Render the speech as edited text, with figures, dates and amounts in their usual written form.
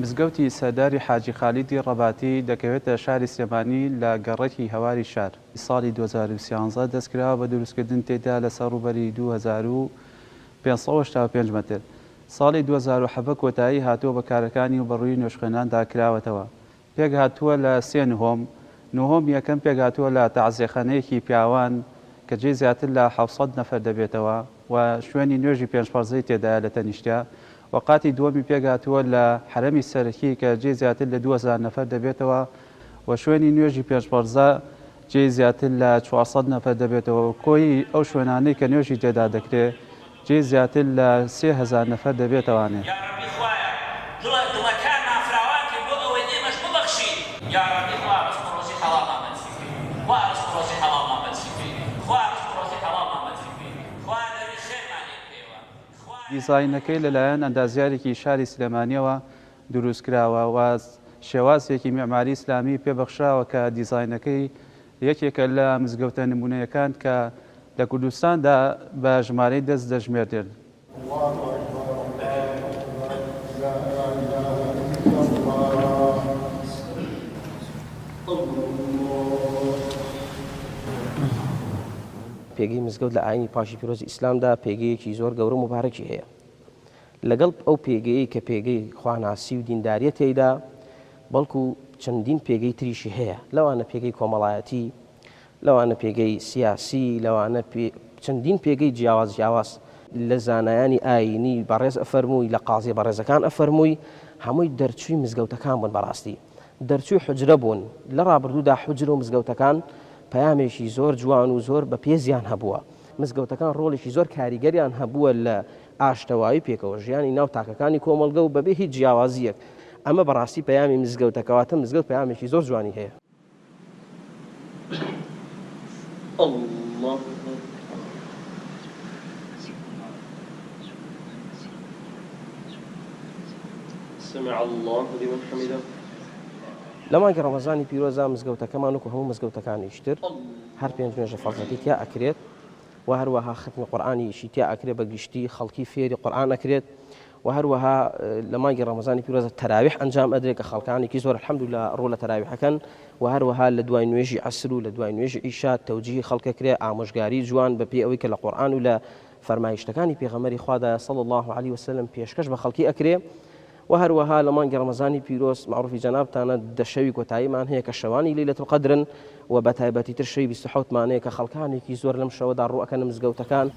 مزگەوتی سەرداری حاجی خالیدی ڕەباتی دەکەوێتە شاری سلێمانی لە گەڕەکی هەواری شار. ساڵی 2013 دەستکراوە بە دروستکردن تێیدا لەسەر ڕووبەری 2585 مەتر. ساڵی 2017 کۆتایی هاتووە بە کارەکانی و بەڕووی نوێژخوێناندا کراوەتەوە. پێکهاتووە لە سێ نهۆم، نهۆم یەکەم پێکهاتووە لە تەعزیەخانەیەکی پیاوان کە جێی زیاتر لە 700 نەفەر دەبێتەوە و شوێنی نوێژی پێنج فەرزەی تێدایە لە تەنیشتیا و قاتی دووەمی پێکهاتووە لە حەرەمی سەرەکی کە جێی زیاتر لە 2000 نەفەر دەبێتەوە و شوێنی نوێژی پێنج فەرزە جێی زیاتر لە 400 نەفەر دەبێتەوە و کۆی ئەو شوێنانەی کە نوێژی تێدا دەکرێ جێی زیاتر لە 3000 نەفەر دەبێتەوانێ. یاڕەبی خوایە دڵە دڵەکانمان فراوان کەی بۆ ئەوەی ئێمەش ببەخشی. یاڕەبی خوا ڕزق و ڕۆزی حەڵاڵمان بەنسیب کەی خوا ڕزق و ڕۆزی حەڵاڵمان بەنسیب کەی خوا ڕزق و ڕۆزی حەڵاڵمان بەنسیب کەی خوا دەروی خێرمان لێ بکەیەوە خوا. دیزاینەکەی لەلایەن ئەندازیارێکی شاری سلێمانییەوە دروستکراوە و شێوازێکی میعماری ئیسلامی پێ بەخشراوە کە دیزاینەکەی یەکێکە لە مزگەوتە نموونەیەکان کە لە کوردستاندا بە ژمارەی دەست دەژمێردرێن. پێگەی مزگەوت لە ئاینی پاکی پیرۆزی ئیسلامدا پێگەیەکی زۆر گەورە و موبارەکی هەیە. لەگەڵ ئەو پێگەیەی کە پێگەی خواناسی و دینداریە تێیدا، بەڵکو چەندین پێگەی تریشی هەیە، لەوانە پێگەی کۆمەڵایەتی، لەوانە پێگەی سیاسی، لەوانە چەندین پێگەی جیاواز جیاواز. لە زانایانی ئایینی بەڕێز ئەفەرمووی، لە قازیە بەڕێزەکان ئەفەرمووی، هەمووی دەرچووی مزگەوتەکان بوون بەڕاستی دەرچووی حوجرە بوون، لە ڕابردوودا حوجرە و مزگەوتەکان پەیامێکی زۆر جوان و زۆر بەپێزیان هەبووە، مزگەوتەکان ڕۆڵێکی زۆر کاریگەریان هەبووە لە ئاشتەوایی پێکەوە ژیانی ناو تاکەکانی کۆمەڵگە و بەبێ هیچ جیاوازییەک، ئەمە بەڕاستی پەیامی مزگەوتە، کەواتە مزگەوت پەیامێکی زۆر جوانی هەیە. لە مانگی ڕەمەزانی پیرۆزدا مزگەوتەکەمان وەکو هەموو مزگەوتەکانیش تر هەر پێنج نوێژە فەرزەکەی تیا ئەکرێت و هەروەها ختمی قورئانیشی تیا ئەکرێت بە گشتی خەڵکی فێری قورئان ئەکرێت و هەروەها لە مانگی ڕەمەزانی پیرۆزە تەراویح ئەنجام ئەدرێت کە خەڵکانێکی زۆر الحمدللە ڕوو لە تەراویحەکەن و هەروەها لە دوای نوێژی عەسر و لە دوای نوێژی عیشا تەوجیهی خەڵک ئەکرێت ئامۆژگاری جوان بە پێی ئەوەی کە لە قورئان و لە فەرمایشتەکانی پێغەمبەری خوادایە صلی اللە علیه وسلم پێشکەش بە خەڵکی ئەکرێ و هەروەها لە مانگی ڕەمەزانی پیرۆز مەعروفی جەنابتانە دە شەوی کۆتاییمان هەیە کە شەوانی لەیلەت القەدرن و بە تایبەتی تر شەوی 27 مان هەیە کە خەڵکانێکی زۆر لەم شەوەدا ڕوو ئەکەنە مزگەوتەکان.